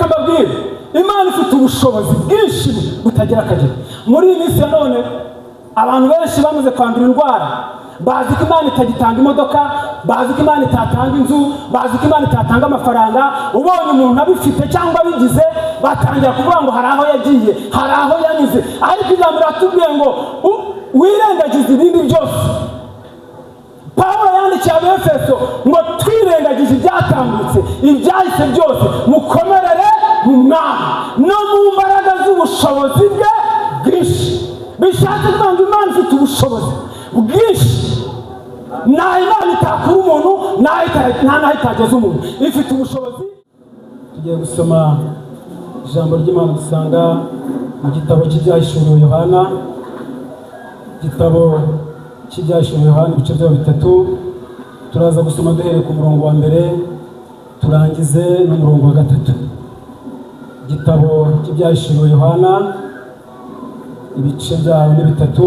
Reka mbabwire, Imana ifite ubushobozi bwinshi butagira akagero. Muri iyi minsi ya none abantu benshi bamaze kwandura indwara, bazi ko Imana itagitanga imodoka, bazi ko Imana itatanga inzu, bazi ko Imana itatanga amafaranga. Ubonye umuntu abifite cyangwa abigize, batangira kuvuga ngo hari aho yagiye, hari aho yanyuze. Ariko ijambo riratubwiye ngo wirengagize ibindi byose. Pawulo yandikiye Abefeso ngo twirengagije ibyatambutse, ibyahise byose, mukomerere mu Mwami no mu mbaraga z'ubushobozi bwe bwinshi. Bishatse kuvuga ngo Imana ifite ubushobozi bwinshi. Nta Imana itakura umuntu, nta n'aho itageza umuntu, ifite ubushobozi. Tugiye gusoma ijambo ry'Imana dusanga mu gitabo cy'Ibyahishuriwe Yohana, igitabo cy'Ibyahishuriwe Yohana, ibice byaho bitatu. Turaza gusoma duhereye ku murongo wa mbere, turangize n'umurongo wa gatatu. Igitabo cy'Ibyahishuriwe Yohana, ibice byaho ni bitatu,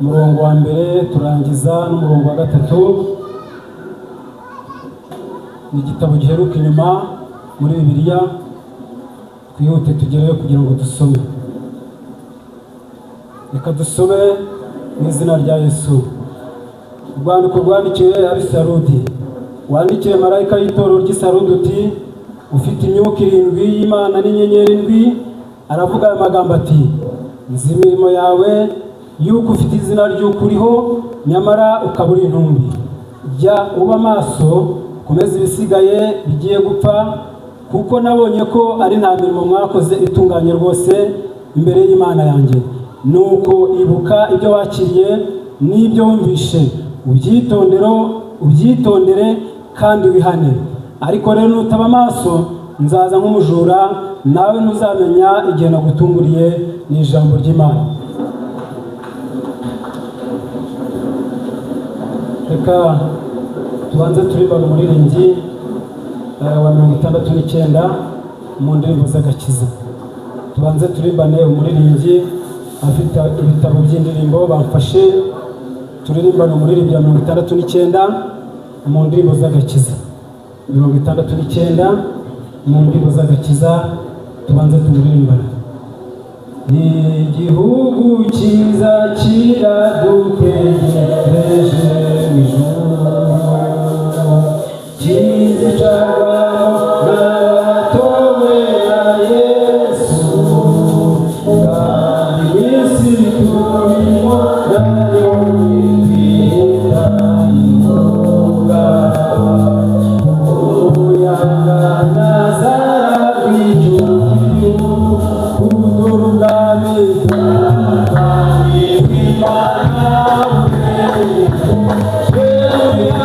umurongo wa mbere turangiza n'umurongo wa gatatu. Ni igitabo giheruka inyuma muri Bibiliya. Twihute tugereyo kugira ngo dusome. Reka dusome mu izina rya Yesu. Urwandiko rwandikiwe ab'i Sarudi. Wandikiwe marayika y'itorero ry'i Sarudi uti: ufite imyuka irindwi y'Imana n'inyenyeri indwi aravuga aya magambo ati: nzi imirimo yawe, yuko ufite izina ry'uko uriho, nyamara ukaba uri intumbi. Jya uba maso, ukomeze ibisigaye bigiye gupfa, kuko nabonye ko ari nta mirimo mwakoze itunganye rwose imbere y'Imana yanjye. Nuko ibuka ibyo wakiriye n'ibyo wumvishe, ubyitondere kandi wihane. Ariko rero nutaba amaso, nzaza nk'umujura, nawe ntuzamenya igihe nagutunguriye. Ni ijambo ry'Imana. Reka tubanze turibana umuririmbyi wa 69 mu ndirimbo z'agakiza. Tubanze turimbane umuririmbyi afite ibitabo by'indirimbo, bamfashe turirimbane umuririmbyi wa 69 mu ndirimbo z'agakiza. 69 mu ndirimbo z'agakiza, tubanze tumuririmbane. Igihugu cyiza kiradutegereje mu ijuru, kizicarwamo n'abatowe na Yesu, kandi iminsi turimo nayo itwita ingoga. Umuyaga nazaragw'icyo gihugu, kudura ubwami bw'Imana butegereje.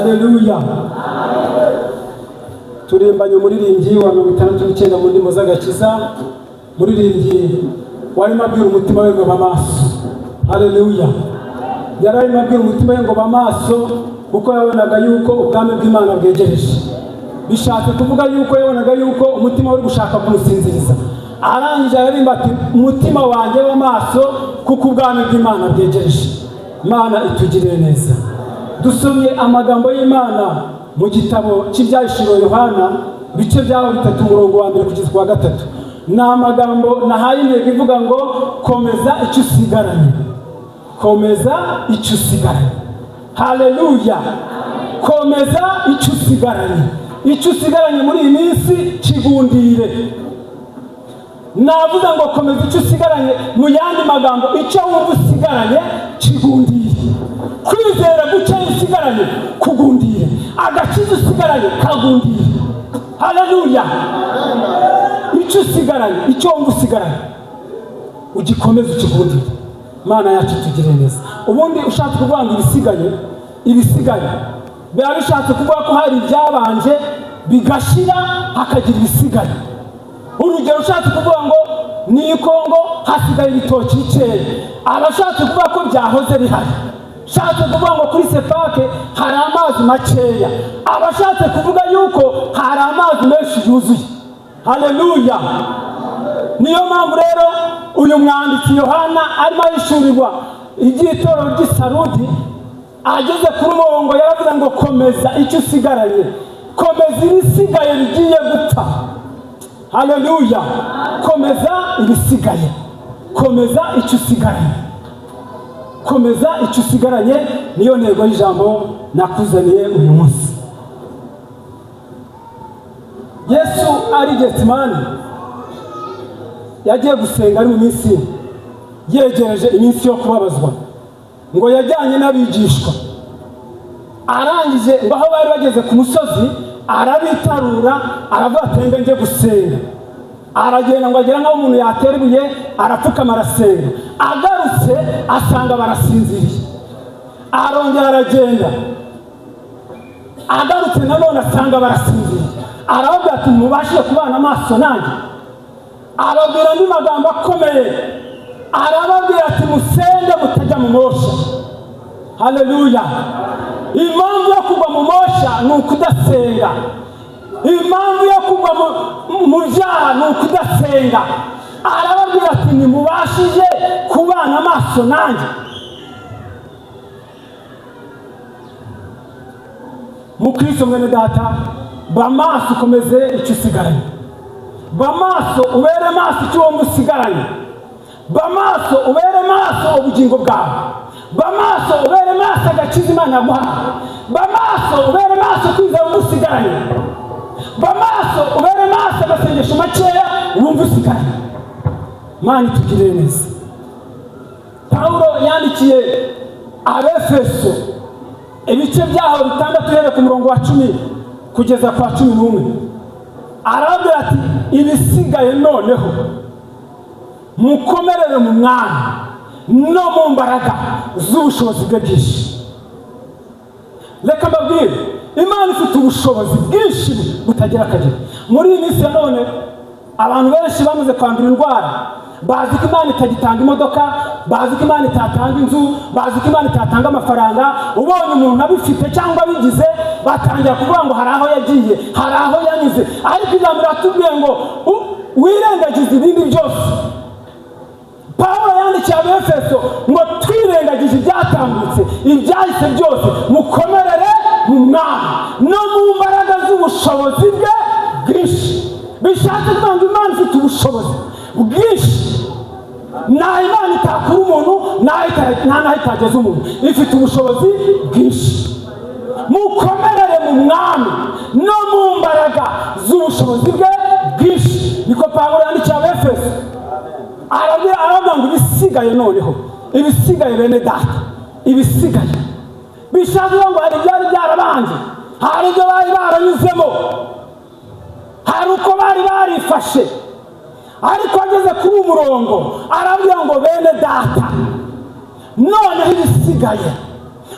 Haleluya. Turimbanye umuririmbyi wa 69 mu ndimo z'agakiza, muririmbyi warimo abwira umutima we ngo ba maso. Haleluya. Yari arimo abwira umutima we ngo ba maso, kuko yabonaga yuko ubwami bw'Imana bwegereje. Bishatse kuvuga yuko yabonaga yuko umutima uri gushaka kumusinziriza. Arangije aririmba ati umutima wanjye w'amaso kuko ubwami bw'Imana bwegereje. Imana itugirire neza. Dusomye amagambo y'Imana mu gitabo cy'Ibyahishuriwe Yohana, ibice byaho 3 umurongo wa 1 kugeza ku wa 3. Ni amagambo nahaye intego ivuga ngo komeza icyo usigaranye. Komeza icyo usigaranye. Haleluya. Komeza icyo usigaranye. Icyo usigaranye muri iyi minsi kigundire. Navuze ngo komeza icyo usigaranye, mu yandi magambo icyo wumva usigaranye kigundire. Kwizera guke usigaranye kugundire, agakiza usigaranye kagundire. Haleluya. Icyo usigaranye, icyo wumva usigaranye ugikomeze ukigundire. Imana yacu tugire neza. Ubundi ushatse kuvuga ngo ibisigaye, ibisigaye biba bishatse kuvuga ko hari ibyabanje bigashira hakagira ibisigaye. Urugero ushatse kuvuga ngo ni Kongo hasigaye ibitoki bikeya, abashatse kuvuga ko byahoze bihari. Ushatse kuvuga ngo kuri Sepake hari amazi makeya, abashatse kuvuga yuko hari amazi menshi yuzuye. Haleluya. Niyo mpamvu rero uyu mwanditsi Yohana arimo ahishurirwa iby'itorero ry'i Sarudi, ageze kuri murongo yaravuze ngo komeza icyo usigaranye, komeza ibisigaye bigiye gupfa. Haleluya. Komeza ibisigaye, komeza icyo usigaranye, komeza icyo usigaranye. Niyo ntego y'ijambo nakuzaniye uyu munsi. Yesu ari Getsemani yagiye gusenga ari mu minsi yegereje iminsi yo kubabazwa, ngo yajyanye n'abigishwa. Arangije ngo aho bari bageze ku musozi arabitarura, aravuga ati mbe njye gusenga. Aragenda ngo agera nk'aho umuntu yatera ibuye, arapfukama arasenga. Agarutse asanga barasinziriye, arongera aragenda. Agarutse nanone asanga barasinziriye, arababwira ati mubashije kubana amaso nanjye. Ababwira andi magambo akomeye, arababwira ati musenge mutajya mu moshya. Haleluya. Impamvu yo kugwa mu moshya ni ukudasenga. Impamvu yo kugwa mu byaha ni ukudasenga. Arababwira ati ntimubashije kubana amaso nanjye. Mukristo mwene data, ba maso ukomeze icyo usigaranye. Ba maso ubere maso icyo wumva usigaranye. Ba maso ubere maso ubugingo bwawe. Ba maso ubere maso agakiza Imana yaguhaye. Ba maso ubere maso kwizera wumva usigaranye. Ba maso ubere maso amasengesho makeya wumva usigaranye. Imana itugirire neza. Pawulo yandikiye Abefeso ibice byaho 6 uhereye ku murongo wa 10 kugeza kwa 11. Arababwira ati ibisigaye noneho mukomerere mu Mwami no mu mbaraga z'ubushobozi bwe bwinshi. Reka mbabwire, Imana ifite ubushobozi bwinshi butagira akagero. Muri iyi minsi ya none abantu benshi bamaze kwandura indwara, bazi ko Imana itagitanga imodoka, bazi ko Imana itatanga inzu, bazi ko Imana itatanga amafaranga. Ubonye umuntu abifite cyangwa abigize, batangira kuvuga ngo hari aho yagiye, hari aho yanyuze. Ariko ijambo riratubwiye ngo wirengagize ibindi byose. Pawulo yandikiye Abefeso ngo twirengagije ibyatambutse, ibyahise byose, mukomerere mu Mwami no mu mbaraga z'ubushobozi bwe bwinshi. Bishatse kuvuga ngo Imana ifite ubushobozi bwinshi. Nta Imana itakura umuntu, nta naho itageza umuntu. Ifite ubushobozi bwinshi. Mukomerere mu Mwami no mu mbaraga z'ubushobozi bwe bwinshi. Niko Pawulo yandikiye Abefeso. Arababwira ngo ibisigaye noneho, ibisigaye bene data, ibisigaye. Bishatse ngo hari ibyari byarabanje, hari ibyo bari baranyuzemo, hari uko bari barifashe. Ariko ageze kuri umurongo arabwira ngo bene data, noneho ibisigaye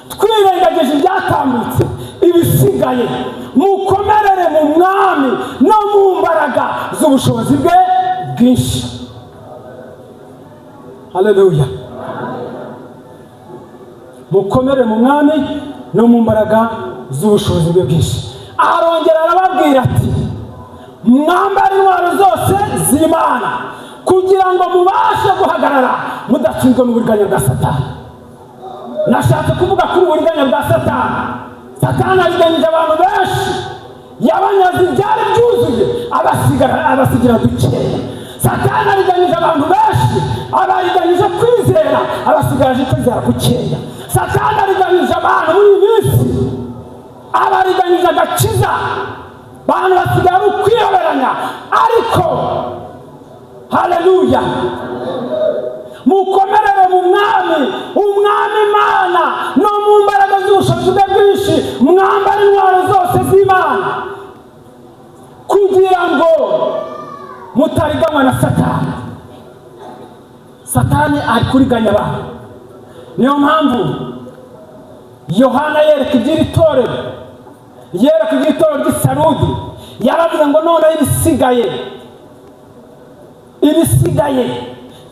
twirengagije ibyatambutse, Ibisigaye mukomerere mu Mwami no mu mbaraga z'ubushobozi bwe bwinshi. Haleluya. Mukomere mu Mwami no mu mbaraga z'ubushobozi bwe bwinshi. Arongera arababwira ati mwambare intwaro zose z'Imana kugira ngo mubashe guhagarara mudatsinzwe n'uburiganya bwa Satani. Nashatse kuvuga kuri uburiganya bwa Satani. Satani ariganyije abantu benshi, yabanyaze ibyari byuzuye abasigira dukeya. Satani ariganyije abantu benshi, abariganyije kwizera, abasigaje kwizera gukeya. Satani ariganyije abantu muri iyi minsi, abariganyije agakiza, abantu basigaye ari ukwiyoberanya. Ariko haleluya, mukomerere mu Mwami, Umwami Imana, no mu mbaraga z'ubushobozi bwe bwinshi, mwambare intwaro zose z'Imana kugira ngo mutariganywa na Satani. Satani ari kuriganya abantu. Niyo mpamvu Yohana yereka iby'iri torero, yereka iby'iri torero ry'i Sarudi, yaravuze ngo noneho ibisigaye, ibisigaye,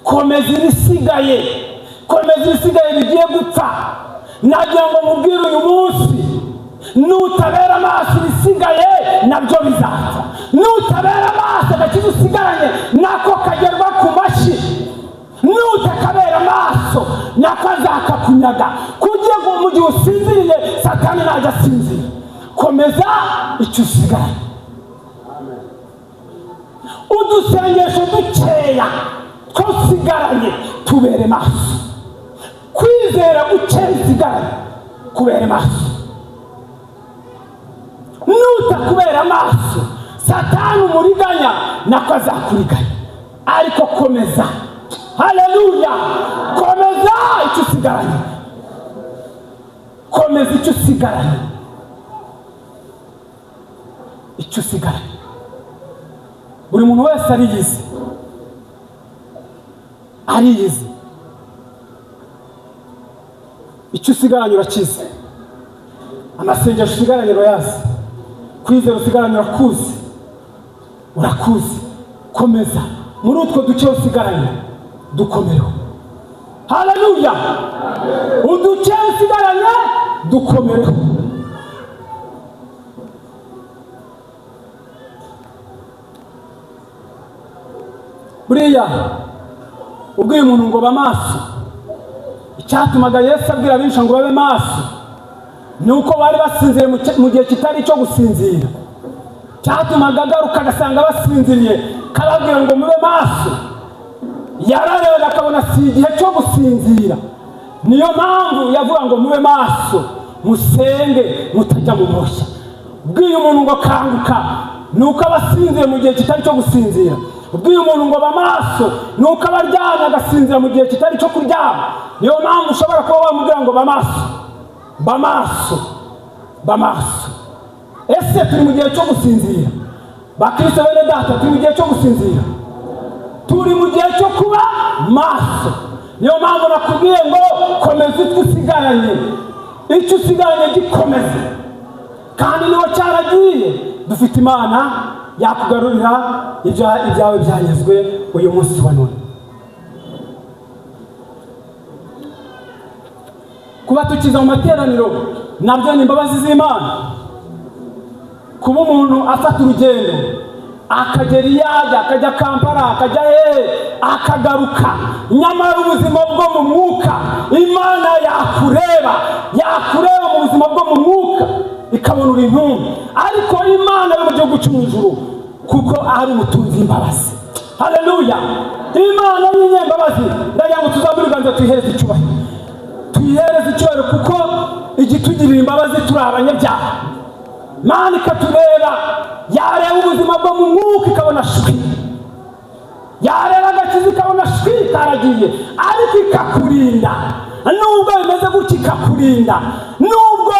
komeza ibisigaye, komeza ibisigaye bigiye gupfa. Nagira ngo mubwire uyu munsi, nutabera amaso ibisigaye nabyo bizapfa. Nutabera amaso agakiza usigaranye nako kagerwa ku mashyi, nutakabera amaso nako azakakunyaga, kugira ngo mu gihe usinziriye Satani ntajya asinzira. Komeza icyo usigaranye. Udusengesho dukeya twasigaranye tubere maso, kwizera gukeya usigaranye kubere maso. Nutakubera amaso Satani umuriganya nako azakuriganya. Ariko komeza, haleluya, komeza icyo usigaranye, komeza icyo usigaranye, icyo usigaranye. Buri muntu wese ariyizi, ariyizi. Icyo usigaranye urakizi, amasengesho usigaranye urayazi, kwizera usigaranye urakuzi, urakuzi. Komeza muri utwo duce usigaranye, dukomereho. Haleluya. Uduce usigaranye dukomereho. Buriya ubwiye umuntu ngo ba maso, icyatumaga Yesu abwira abigishwa ngo babe maso ni uko bari basinziriye mu gihe kitari icyo gusinzira. Cyatumaga agaruka agasanga basinziriye, kababwira ngo mube maso. Yararebaga akabona si igihe cyo gusinzira. Niyo mpamvu yavuga ngo mube maso, musenge mutajya mu moshya. Ubwiye umuntu ngo kanguka ni uko abasinziriye mu gihe kitari cyo gusinzira. Ubwiye umuntu ngo ba maso ni uko abaryamye agasinzira mu gihe kitari cyo kuryama. Niyo mpamvu ushobora kuba wamubwira ngo ba maso, ba maso, ba maso. Ese turi mu gihe cyo gusinzira? Bakristo bene data, turi mu gihe cyo gusinzira? Turi mu gihe cyo kuba maso. Niyo mpamvu nakubwiye ngo komeza icyo usigaranye, icyo usigaranye gikomeze. Kandi niba cyaragiye, dufite Imana yakugarurira ibyawe byanyazwe uyu munsi wa none. Kuba tukiza mu materaniro nabyo ni imbabazi z'Imana. Kuba umuntu afata urugendo akagera iyo ajya, akajya Kampala, akajya hehe, akagaruka, nyamara ubuzima bwo mu mwuka Imana yakureba, yakureba mu buzima bwo mu mwuka ikabona uri intumbi. Ariko Imana yo mu gihugu cyo mu ijuru, kuko ari umutunzi w'imbabazi. Haleluya. Imana y'inyembabazi, ndagira ngo tuzamure ibiganza tuyihereze icyubahiro, tuyihereze icyubahiro, kuko igitugirira imbabazi turi abanyabyaha. Imana ikatureba, yareba ubuzima bwo mu mwuka ikabona shwi, yareba agakiza ikabona shwi karagiye, ariko ikakurinda. Nubwo bimeze gutya ikakurinda, nubwo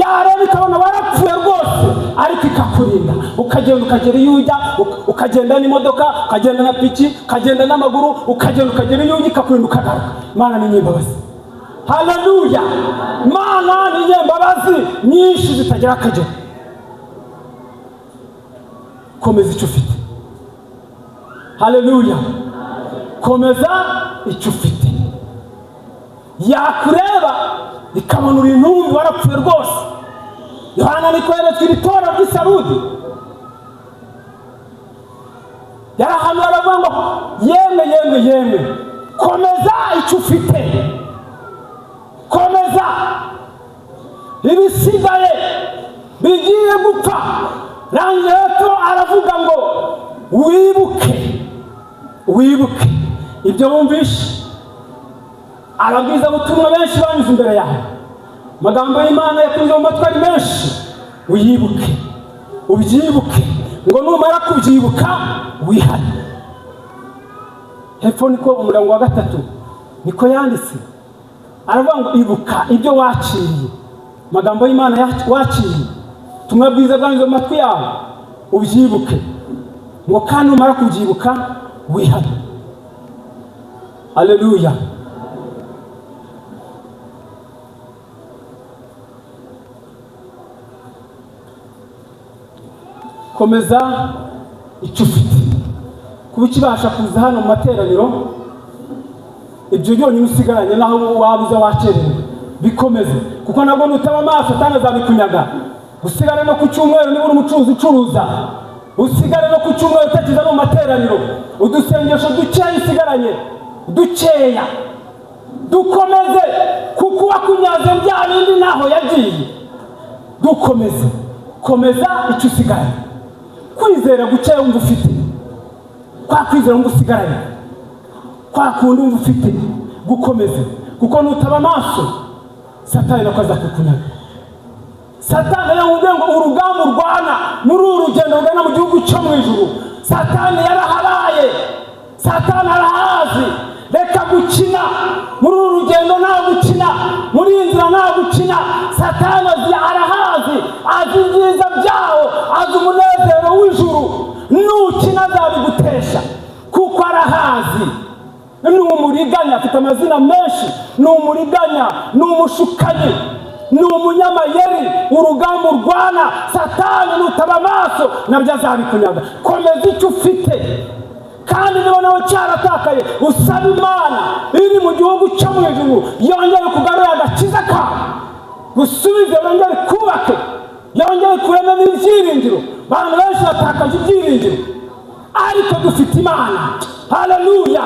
yareba ikabona warapfuye rwose, ariko ikakurinda. Ukagenda ukagera iyo ujya, ukagenda n'imodoka, ukagenda na piki, ukagenda n'amaguru, ukagenda ukagera iyo ujya, ikakurinda ukagaruka. Imana ni nyembabazi. Haleluya. Imana ni nyembabazi nyinshi zitagira Butagira akagero. Komeza icyo ufite. Haleluya. Komeza icyo ufite. Yakureba ikabona uri intumbi, warapfuye rwose. Yohana niko yeretswe iri torero ry'i Sarudi. Yarahanuye aravuga ngo yemwe yemwe yemwe, komeza icyo ufite, komeza, ibisigaye bigiye gupfa. Rangira hepfo aravuga ngo wibuke, wibuke ibyo wumvishe. Ababwirizabutumwa benshi banyuze imbere yawe, amagambo y'Imana yakunze mu matwi ari menshi. Uyibuke, ubyibuke, ngo numara kubyibuka wihane. Hepfo niko umurongo wa 3 niko yanditse, aravuga ngo ibuka ibyo wakiriye, amagambo y'Imana wakiriye, ubutumwa bwiza bwanyuze mu matwi yawe, ubyibuke, ngo kandi numara kubyibuka wihane. Haleluya. Komeza icyo ufite. Kuba ukibasha kuza hano mu materaniro, ibyo byonyine usigaranye, naho waba uza wakerewe, bikomeze, kuko nabwo nutaba amaso atanazabikunyaga. Usigare no ku cyumweru, niba uri umucuruzi ucuruza, usigare no ku cyumweru utakiza no mu materaniro. Udusengesho dukeya usigaranye, dukeya dukomeze, kuko uwakunyaze bya bindi naho yagiye. Dukomeze, komeza icyo usigaranye. Kwizera gukeya wumva ufite, kwa kwizera wumva usigaranye, kwa kundi wumva ufite, gukomeze, kuko nutaba amaso Satani nako azakukunyaga. Satani yamubwiye ngo urugamba urwana muri uru rugendo rugana mu gihugu cyo mu ijuru, Satani yarahabaye, Satani arahazi. Reka gukina muri uru rugendo, nta gukina muri iyi nzira, nta gukina. Satani arahazi, azi ibyiza byawo, azi umunezero w'ijuru. Nukina azabigutesha, kuko arahazi. Ni umuriganya, afite amazina menshi. Ni umuriganya, ni umushukanyi, ni umunyamayeri. Urugamba urwana, Satani nutaba amaso nabyo azabikunyaga. Komeza icyo ufite, kandi niba nawe cyaratakaye, usaba Imana iri mu gihugu cyo mu ijuru yongere kugarura agakiza kawe, gusubize, yongere kubake, yongere kurememo ibyiringiro. Abantu benshi batakaje ibyiringiro, ariko dufite Imana. Haleluya.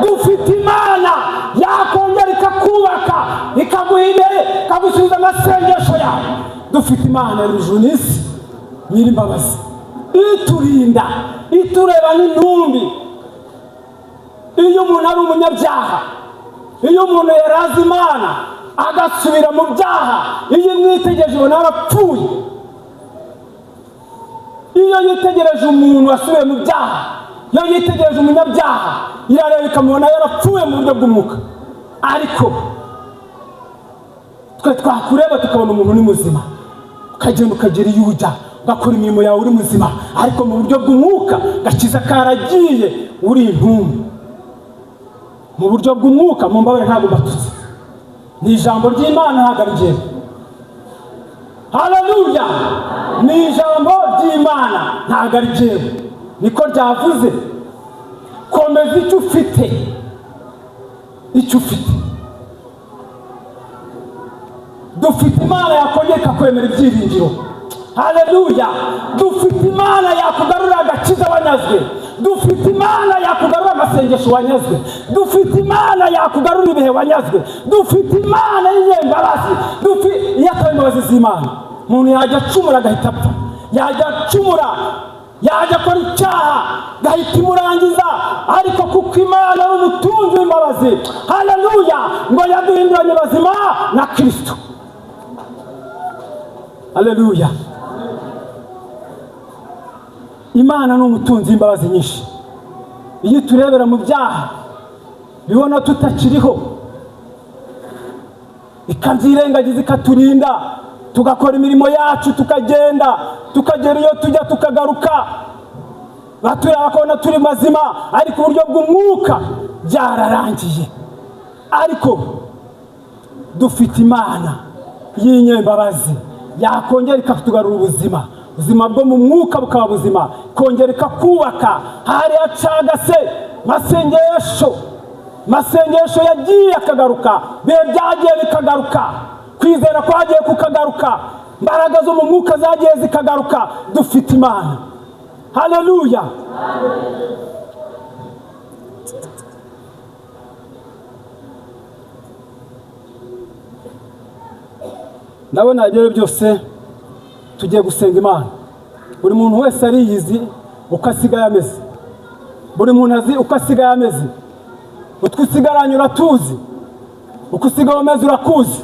Dufite Imana yakongera ikakubaka, ikaguha imbere, ikagusubiza amasengesho yawe. Dufite Imana iri ijuru n'isi, nyir'imbabazi, iturinda, itureba n'intumbi. Iyo umuntu ari umunyabyaha, iyo umuntu yarazi Imana agasubira mu byaha, iyo imwitegereje ubona yarapfuye. Iyo yitegereje umuntu wasubiye mu byaha, iyo yitegereje umunyabyaha, irareba ikamubona yarapfuye mu buryo bw'umwuka. Ariko twe twakureba tukabona umuntu ni muzima, ukagenda ukagera iyo ujya, ugakora imirimo yawe uri muzima, ariko mu buryo bw'umwuka gakiza karagiye, uri intumbi mu buryo bw'umwuka. Mu mbabare ntabwo mbatutse, ni ijambo ry'Imana, ntabwo ari jyewe. Haleluya. Ni ijambo ry'Imana, ntabwo ari jyewe, niko ryavuze. Komeza icyo ufite, icyo ufite. Dufite Imana yakongera ikakwemera ibyiringiro. Haleluya. Dufite Imana yakugarura agakiza wanyazwe. Dufite Imana yakugarura amasengesho wanyazwe. Dufite Imana yakugarura ibihe wanyazwe. Dufite Imana y'inyembabazi. Iyo atari imbabazi z'Imana, umuntu yajya acumura agahita apfa, yajya acumura, yajya akora icyaha gahita imurangiza. Ariko kuko Imana ari umutunzi w'imbabazi, haleluya, ngo yaduhinduranye bazima na Kristo. Haleluya. Imana ni umutunzi w'imbabazi nyinshi. Iyo turebera mu byaha bibona tutakiriho, ikabyirengagiza, ikaturinda, tugakora imirimo yacu, tukagenda, tukagera iyo tujya, tukagaruka, batureba bakabona turi mazima, ariko uburyo bw'umwuka byararangiye. Ariko dufite Imana y'inyembabazi Yakongera ikatugarura ubuzima, ubuzima bwo mu mwuka bukaba buzima, kongera ikakubaka. Hari hacagase masengesho, masengesho yagiye akagaruka, bihe byagiye bikagaruka, kwizera kwagiye kukagaruka, imbaraga zo mu mwuka zagiye zikagaruka. Dufite Imana. Haleluya. Ndabona ibyo byose tugiye gusenga Imana. Buri muntu wese ariyizi uko asigaye ameze, buri muntu azi uko asigaye ameze. Utwo usigaranye uratuzi, uko usigaye umeze urakuzi.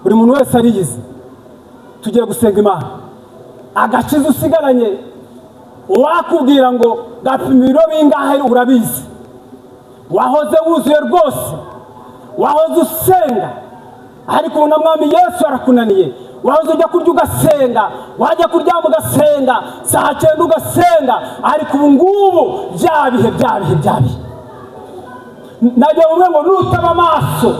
Buri muntu wese ariyizi. Tugiye gusenga Imana. Agakiza usigaranye, uwakubwira ngo gapima ibiro bingahe urabizi. Wahoze wuzuye rwose, wahoze usenga, ariko ubu na Mwami Yesu arakunaniye. Wahoze ujya kurya ugasenga, wajya kuryama ugasenga, saa 9 ugasenga, ariko ubu ngubu bya bihe bya bihe bya bihe. Nagiye mvuge ngo nutaba amaso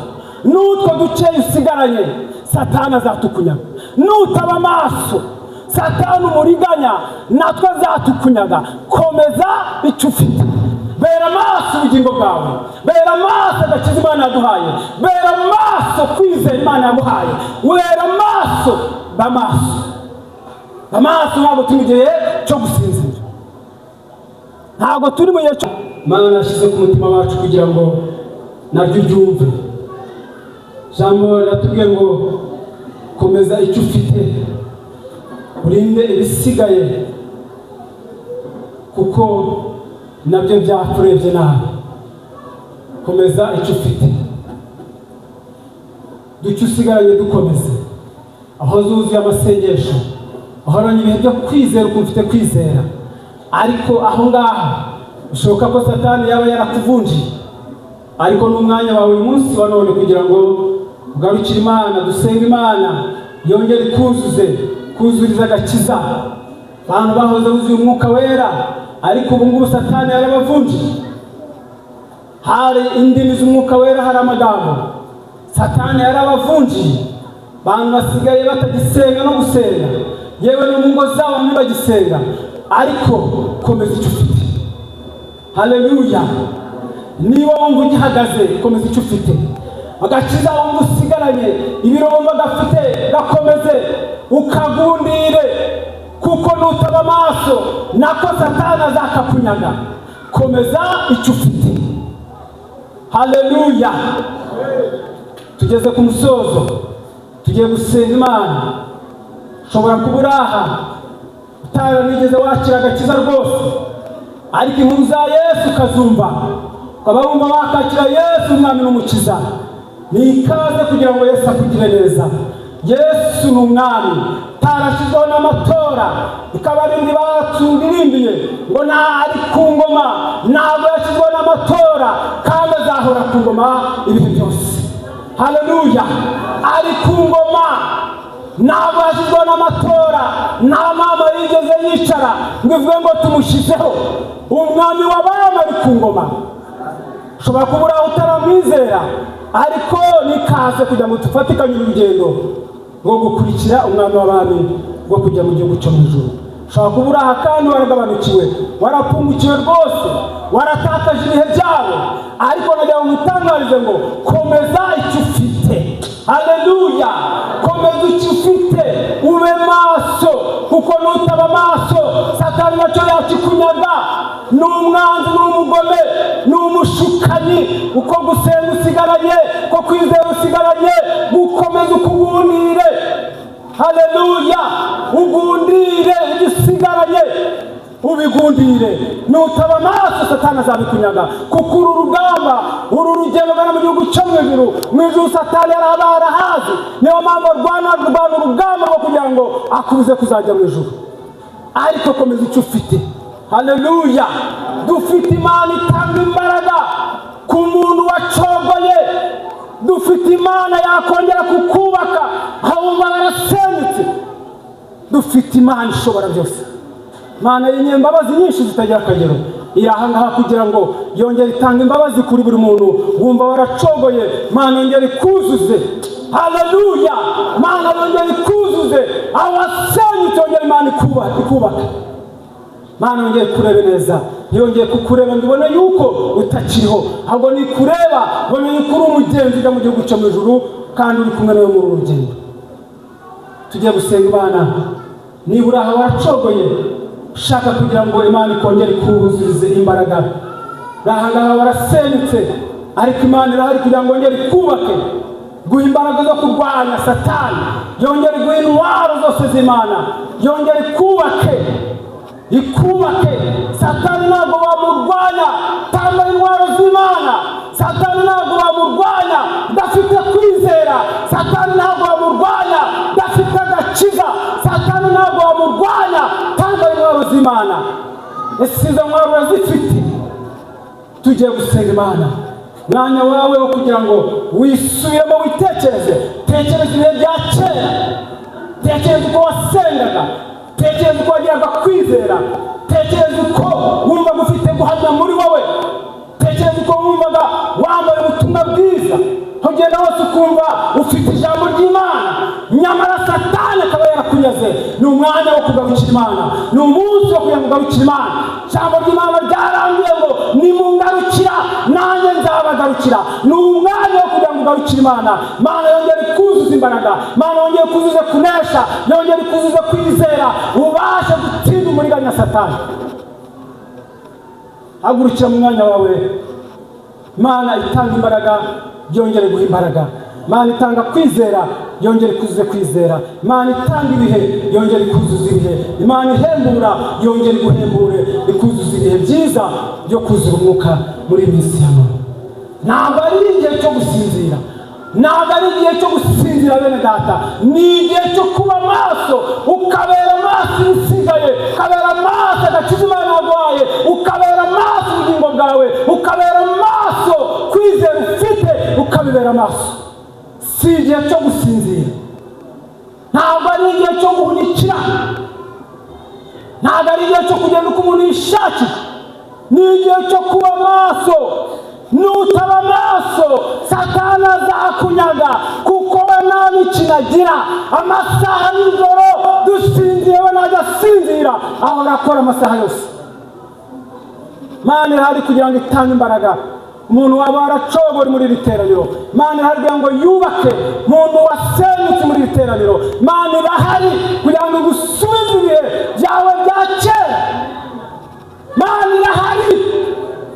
n'utwo duke usigaranye, Satani azatukunyaga. Nutaba amaso, Satani umuriganya natwe azatukunyaga. Komeza icyo ufite, bera amaso ubugingo bwawe, bera amaso agakiza Imana yaduhaye, bera amaso kwizera Imana yaguhaye, bera amaso, bamaso amaso. Ntabwo turi mu gihe cyo gusinzira, ntabwo turi mu gihe cyo. Imana yashyize ku mutima wacu kugira ngo naryo uryumve. Ijambo riratubwiye ngo komeza icyo ufite, urinde ibisigaye, kuko nabyo byakurebye nabi. Komeza icyo ufite, duce usigaranye dukomeze. Aho zuzuye amasengesho, ahoranye ibihe byo kwizera, ukumva ufite kwizera, ariko aho ngaho bishoboka ko Satani yaba yarakuvunjiye. Ariko n'umwanya wawe uyu munsi wa none kugira ngo ugarukire Imana, dusenge Imana yongere ikuzuze, kuzuriza agakiza. Abantu bahoze buzuye umwuka wera, ariko ubu ngubu Satani yarabavunjiye. Hari indimi z'umwuka wera, hari amagambo Satani yarabavunjiye. Abantu basigaye batagisenga no gusenga, yewe no mu ngo zabo ntibagisenga. Ariko komeza icyo ufite. Haleluya. Niba wumva ugihagaze, komeza icyo ufite. Agakiza wumva usigaranye, ibiro wumva gafite, gakomeze ukagundire, kuko nutaba amaso nako Satani azakakunyaga. Komeza icyo ufite. Haleluya. Tugeze ku musozo, tugiye gusenga Imana. Ushobora kuba uri aha utaranigeze wakira agakiza rwose, ariko inkuru za Yesu ukazumva, ukaba wumva wakakira Yesu umwami n'umukiza. Ni ikaze kugira ngo Yesu akugire neza. Yesu ni umwami utarashyizweho n'amatora, ikabarindi baturirimbiye ngo ari ku ngoma. Ntabwo yashyizweho n'amatora, kandi azahora ku ngoma ibihe byose. Haleluya. Ari ku ngoma, ntabwo yashyizweho n'amatora. Nta mama yigeze yicara ngo ivuge ngo tumushyizeho. Umwami w'abami ari ku ngoma. Ushobora kuba uri aho utaramwizera, ariko nikaze kugira ngo dufatikanye urugendo rwo gukurikira umwami w'abami, rwo kujya mu gihugu cyo mu ijuru. Ushobora kuba uri aha kandi waragabanukiwe, warapungukiwe rwose, waratakaje ibihe byabo, ariko nagira ngo ngutangarize ngo komeza icyo ufite. Haleluya. Komeza icyo ufite, ube maso, kuko nutaba amaso Satani nacyo yakikunyaga. Ni umwanzi, ni umugome, ni umushukanyi. Uko gusenga usigaranye, ko kwizera usigaranye, gukomeza ukugundire. Haleluya. Ugundire igisigaranye, ubigundire. Nutaba amaso Satani azabikunyaga, kuko uru rugamba, uru rugendo rugana mu gihugu cyo mu ijuru. Mu ijuru Satani yaraba arahazi, niyo mpamvu arwana urugamba rwo kugira ngo akubuze kuzajya mu ijuru. Ariko komeza icyo ufite. Haleluya. Dufite Imana itanga imbaraga ku muntu wacogoye. Dufite Imana yakongera kukubaka aho wumva barasenyutse. Dufite Imana ishobora byose. Imana y'inyembabazi nyinshi zitagira akagero, iri aha ngaha kugira ngo yongere itanga imbabazi kuri buri muntu wumva waracogoye. Imana yongere ikuzuze. Haleluya! Mana yongere ikuzuze aho wasenyutse, yongere Imana ikubaka. Mana yongeye kurebe neza, ntiyongeye kukureba ngo ibone yuko utakiriho, ahubwo nikureba ubone yuko uri umugenzi ujya mu gihugu cyo mu ijuru, kandi uri kumwe nawe muri uru rugendo. Tugiye gusenga Imana. Niba uri aha waracogoye, ushaka kugira ngo Imana ikongere ikuzurize imbaraga, uri aha ngaha warasenyutse, ariko Imana irahari kugira ngo yongere ikubake, guha imbaraga zo kurwanya Satani, yongere guha intwaro zose z'Imana, yongere ikubake, ikubake. Satani ntabwo wamurwanya utambaye intwaro z'Imana. Satani ntabwo wamurwanya udafite kwizera. Satani ntabwo wamurwanya udafite agakiza. Satani ntabwo wamurwanya utambaye intwaro z'Imana. Ese izo ntwaro urazifite? Tugiye gusenga Imana. Mwanya wawe wo kugira ngo wisubiremo, witekereze. Tekereza ibihe bya kera, tekereza uko wasengaga, tekereza uko wagiraga kwizera, tekereza uko wumvaga ufite guhamya muri wowe, tekereza uko wumvaga wambaye ubutumwa bwiza, ugenda hose ukumva ufite ijambo ry'Imana, nyamara Satani akaba yarakunyaze. Ni umwanya wo kugarukira Imana, ni umunsi wo kugira ngo ugarukire Imana. Ijambo ry'Imana ryarangiye ngo: "Nimungarukira, nanjye nzabagarukira." Ni umwanya wo kugira ngo ugarukire Imana. Imana yongere ikuzuza imbaraga, Imana yongere ikuzuze kunesha, yongere ikuzuze kwizera, ubashe gutsinda umuriganya Satani. Hagurukira mu mwanya wawe. Imana itanga imbaraga yongere guha imbaraga. Imana itanga kwizera yongere ikuzuze kwizera. Imana itanga ibihe yongere ikuzuza ibihe. Imana ihembura yongere iguhembure, ikuzuza ibihe byiza byo kuzura umwuka muri iyi minsi ya none. Ntabwo ari igihe cyo gusinzira, ntabwo ari igihe cyo gusinzira, bene data. Ni igihe cyo kuba maso, ukabera maso ibisigaye, ukabera maso agakiza Imana yaguhaye, ukabera maso ubugingo bwawe, ukabera maso kwizera ufite, ukabibera maso. Si igihe cyo gusinzira, ntabwo ari igihe cyo guhunikira, ntabwo ari igihe cyo kugenda uko umuntu yishakiye. Ni igihe cyo kuba maso. Nutaba maso, Satani azakunyaga, kuko we nta mikino agira. Amasaha y'ijoro dusinziye, we ntajya asinzira, ahora akora amasaha yose. Imana irahari kugira ngo itange imbaraga. Umuntu waba waracogora muri iri teraniro, Imana irahari kugira ngo yubake. Umuntu wasenyutse muri iri teraniro, Imana irahari kugira ngo igusubize ibihe byawe bya kera. Imana irahari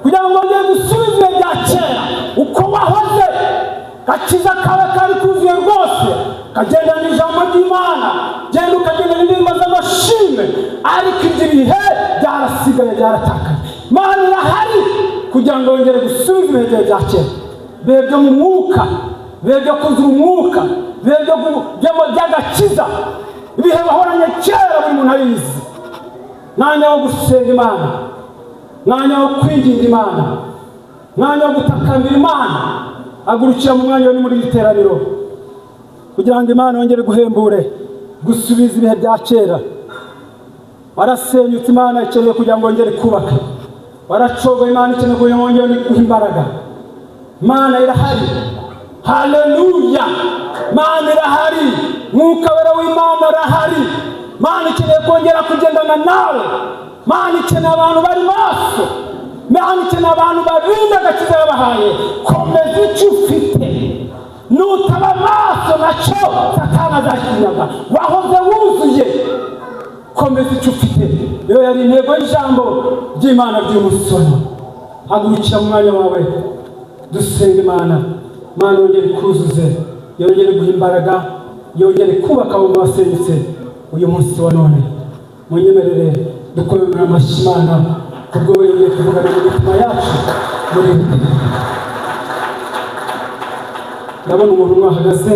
kugira ngo ngende gusubiza ibihe bya kera uko wahoze, gakiza kawe kari kuzuye rwose, kagendana ijambo ry'Imana, genda ukagendana indirimbo z'amashimwe, ariko ibyo bihe byarasigaye, byaratakaye. Imana irahari kugira ngo yongere gusubiza ibihe byawe bya kera, ibihe byo mu mwuka, ibihe byo kuzura umwuka, ibihe by'agakiza, ibihe wahoranye kera. Buri muntu abizi. Mwanya wo gusenga Imana, mwanya wo kwinginga Imana, mwanya wo gutakambira Imana. Agurukira mu mwanya uri muri iri teraniro kugira ngo Imana yongere guhembure, gusubiza ibihe bya kera. Warasenyutse, Imana ikeneye kugira ngo yongere kubaka. Waracogoye, Imana ikeneye kugira ngo yongere guha imbaraga. Imana irahari. Haleluya! Imana irahari, Mwuka Wera w'Imana arahari. Imana ikeneye kongera kugendana nawe. Imana ikeneye abantu bari maso. Imana ikeneye abantu barinda agakiza yabahaye. Komeza icyo ufite. Nutaba maso, nacyo Satani azakinyaga. Wahoze wuzuye, komeza icyo ufite. Iyo yari intego y'ijambo ry'Imana ry'umusoro. Hagurukira mu mwanya wawe, dusenga Imana. Imana yongere ikuzuze, yongere guha imbaraga, yongere kubaka abo basenyutse uyu munsi wa none. Munyemerere dukomere amashyi Imana kubwo wongeye kuvugana mu mitima yacu muri iri teraniro. Ndabona umuntu umwe ahagaze.